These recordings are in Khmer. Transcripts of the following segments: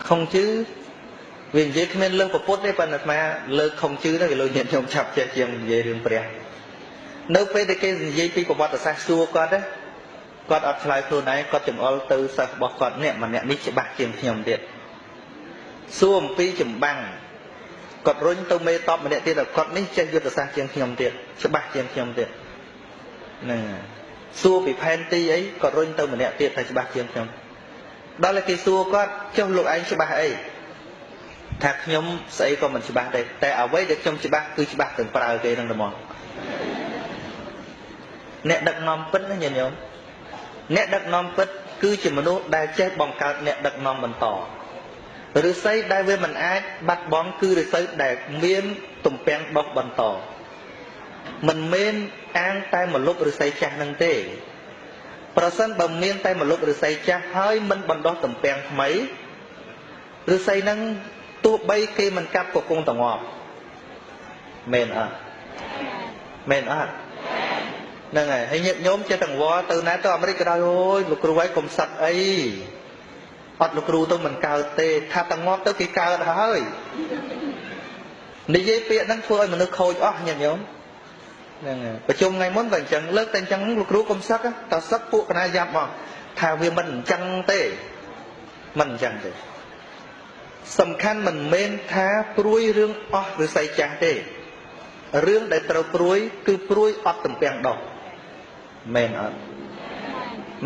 ខុងជឺវានិយាយគ្មានលើកពុទ្ធទេប៉ុន្តែអាត្មាលើកខុងជឺទៅគេលោកញាតិញោមឆាប់ចេះជាងនិយាយរឿងព្រះនៅពេលដែលគេនិយាយពីប្រវត្តិសាស្ត្រសួរគាត់ណាគាត់អត់ឆ្លើយខ្លួនឯងគាត់ចង្អុលទៅសិស្សរបស់គាត់នេះម្នាក់នេះច្បាស់ជាងខ្ញុំទៀតសួរអំពីចម្បាំងគាត់រុញទៅមេតបម្នាក់ទៀតគាត់នេះចេះយុទ្ធសាស្ត្រជាងខ្ញុំទៀតច្បាស់ជាងខ្ញុំទៀតហ្នឹងសួរពីផែនទីអីគាត់រុញទៅម្នាក់ទៀតថាច្បាស់ជាងខ្ញុំដល់តែគេសួរគាត់ចុះលោកឯងច្បាស់អីថាខ្ញុំស្អីក៏មិនច្បាស់ដែរតែអ្វីដែលខ្ញុំច្បាស់គឺច្បាស់ទាំងប្រើគេហ្នឹងហ្មងអ្នកដឹកនាំពិតណាញាតិញោមអ្នកដឹកនាំពិតគឺជាមនុស្សដែលចេះបង្កើតអ្នកដឹកនាំបន្តឫស្សីដែលវាមិនអាចបាត់បង់គឺឫស្សីដែលមានទំពាំងដុះបន្តមិនមែនអាងតែមកលុបឫស្សីចាស់នឹងទេប្រសិនបើមានតែមកលុបឫស្សីចាស់ហើយមិនបណ្ដុះទំពាំងថ្មីឫស្សីនឹងទោះបីគេមិនកាប់ក៏គង់តែងាប់មែនអត់មែនអត់ហ្នឹងហើយហើយញាតិញោមចេះតែវល់ទៅណាទៅអាមេរិកក៏ដោយអូយលោកគ្រូឯងកុំសឹកអីអត់លោកគ្រូទៅមិនកើតទេថាតែងាប់ទៅគេកើតហើយនិយាយពាក្យហ្នឹងធ្វើឲ្យមនុស្សខូចអស់ញាតិញោមហ្នឹងហើយប្រជុំថ្ងៃមុនក៏អញ្ចឹងលើកតែអញ្ចឹងលោកគ្រូកុំសឹកតើសឹកពួកកណាយ៉ាប់មកថាវាមិនអញ្ចឹងទេមិនអញ្ចឹងទេសំខាន់មិនមែនថាព្រួយរឿងអស់ឫស្សីចាស់ទេរឿងដែលត្រូវព្រួយគឺព្រួយអត់ទំពាំងដុះមែនអត់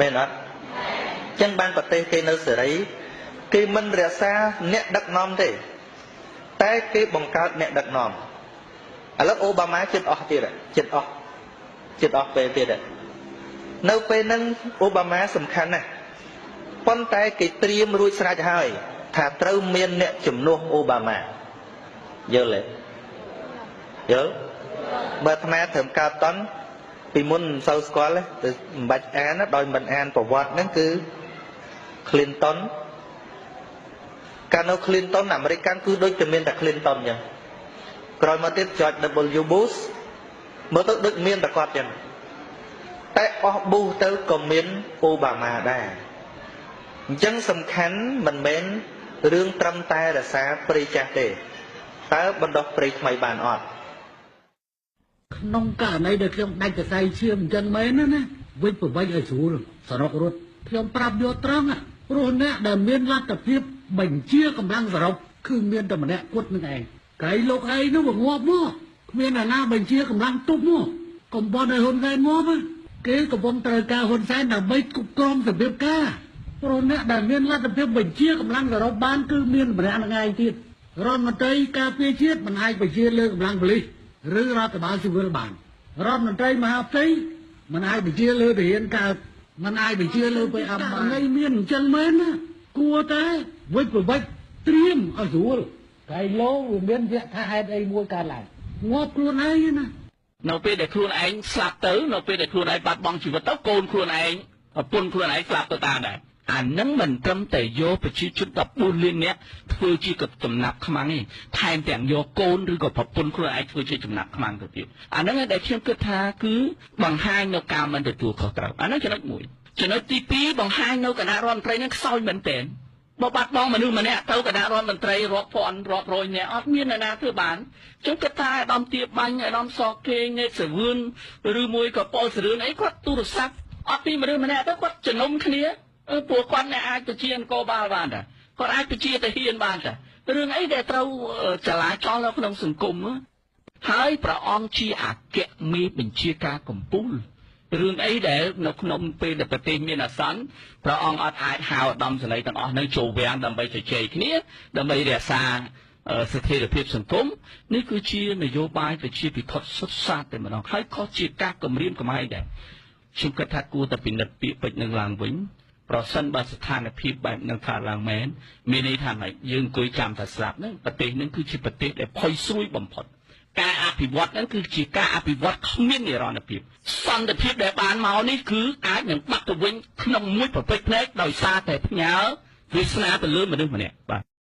មែនអត់ចឹងបានប្រទេសគេនៅសេរីគេមិនរក្សាអ្នកដឹកនាំទេតែគេបង្កើតអ្នកដឹកនាំឥឡូវអូបាម៉ាចិត្តអស់ទៀតចិត្តអស់ចិត្តអស់ពេលទៀតនៅពេលហ្នឹងអូបាម៉ាសំខាន់ណាស់ប៉ុន្តែគេត្រៀមរួចស្រេចហើយថាត្រូវមានអ្នកជំនួសអូបាម៉ាយល់ទេយល់បើអាត្មាត្រឹមកើតតន់ពីមុនមិនសូវស្គាល់ទេមិនបាច់អានដោយមិនអានប្រវត្តិហ្នឹងគឺ Clinton កាលនៅ Clinton អាមេរិកកាំងគឺដូចតែមានតែ Clinton អញ្ចឹងក្រោយមកទៀត George W Bush មើលទៅដូចមានតែគាត់អញ្ចឹងតែអស់ Bush ទៅក៏មានអូបាម៉ាដែរអញ្ចឹងសំខាន់មិនមែនរឿងត្រឹមតែរក្សាព្រៃចាស់ទេតើបណ្ដោះព្រៃថ្មីបានអត់ក្នុងករណីដែលខ្ញុំដាច់សរសៃឈាមអញ្ចឹងមែនណាវិញប្រវិញឲ្យស្រួលសរុបរត់ខ្ញុំប្រាប់យកត្រង់ព្រោះអ្នកដែលមានលទ្ធភាពបញ្ជាកម្លាំងសរុបគឺមានតែម្នាក់គត់នឹងឯងកៃលោកឯងនោះវាងាប់មកគ្មានអ្នកណាបញ្ជាកម្លាំងទប់មកកុំបន់ឲ្យហ៊ុនសែនងាប់គេកំពុងត្រូវការហ៊ុនសែនដើម្បីគ្រប់គ្រងរបៀបការព្រោះអ្នកដែលមានលទ្ធភាពបញ្ជាកម្លាំងសរុបបានគឺមានម្នាក់នឹងឯងទៀតរដ្ឋមន្ត្រីការពារជាតិមិនអាចបញ្ជាលើកម្លាំងប៉ូលីសឬរដ្ឋបាលស៊ីវិលបានរដ្ឋមន្ត្រីមហាផ្ទៃមិនអាចបញ្ជាលើទាហានកើតមិនអាចបញ្ជាលើ PM បានថ្ងៃមានអញ្ចឹងមែនណាគួរតែវិចប្រវិចត្រៀមឲ្យស្រួលកៃឡូវាមានយថាហេតុអីមួយកើតឡើងងាប់ខ្លួនឯងណានៅពេលដែលខ្លួនឯងស្លាប់ទៅនៅពេលដែលខ្លួនឯងបាត់បង់ជីវិតទៅកូនខ្លួនឯងប្រពន្ធខ្លួនឯងស្លាប់ទៅតាមដែរអានឹងមិនត្រឹមតែយកប្រជាជន14លាននាក់ធ្វើជាចំណាប់ខ្មាំងទេថែមទាំងយកកូនឬក៏ប្រពន្ធខ្លួនឯងធ្វើជាចំណាប់ខ្មាំងទៅទៀតអានឹងដែលខ្ញុំគិតថាគឺបង្ហាញនៅការមិនទទួលខុសត្រូវអានឹងចំណុចមួយចំណុចទី2បង្ហាញនៅគណៈរដ្ឋមន្ត្រីនឹងខ្សោយមែនទែនបើបាត់បង់មនុស្សម្នាក់ទៅគណៈរដ្ឋមន្ត្រីរាប់ពាន់រាប់រយនាក់អត់មានអ្នកណាធ្វើបានខ្ញុំគិតថាអាដាមទៀបបាញ់អាដាមសកេងនេតសវឿនឬមួយក៏ប៉ុលសរឿនអីគាត់ទូរស័ព្ទអត់ពីមនុស្សម្នាក់ទៅគាត់ជំនុំគ្នាពួកគាត់អ្នកអាចទៅជានគរបាលបានដែរគាត់អាចទៅជាទាហានបានដែររឿងអីដែលត្រូវចលាចលនៅក្នុងសង្គមហើយព្រះអង្គជាអគ្គមេបញ្ជាការកំពូលរឿងអីដែលនៅក្នុងពេលដែលប្រទេសមានអាសន្នព្រះអង្គអត់អាចហៅឧត្តមសេនីយ៍ទាំងអស់នឹងចូលវាំងដើម្បីជជែកគ្នាដើម្បីរក្សាស្ថិរភាពសង្គមនេះគឺជានយោបាយប្រជាពិធសុទ្ធសាធតែម្ដងហើយក៏ជាការគំរាមកំហែងដែរខ្ញុំគិតថាគួរតែពិនិត្យពាក្យពេចន៍នឹងឡើងវិញប្រសិនបើស្ថានភាពបែបនឹងកើតឡើងមែនមានន័យថាម៉េចយើងអង្គុយចាំតែស្លាប់ហ្នឹងប្រទេសហ្នឹងគឺជាប្រទេសដែលផុយស្រួយបំផុតការអភិវឌ្ឍហ្នឹងគឺជាការអភិវឌ្ឍគ្មាននិរន្តរភាពសន្តិភាពដែលបានមកនេះគឺអាចនឹងបាត់ទៅវិញក្នុងមួយប្រភេទភ្នែកដោយសារតែផ្ញើវាសនាទៅលើមនុស្សម្នាក់បាទ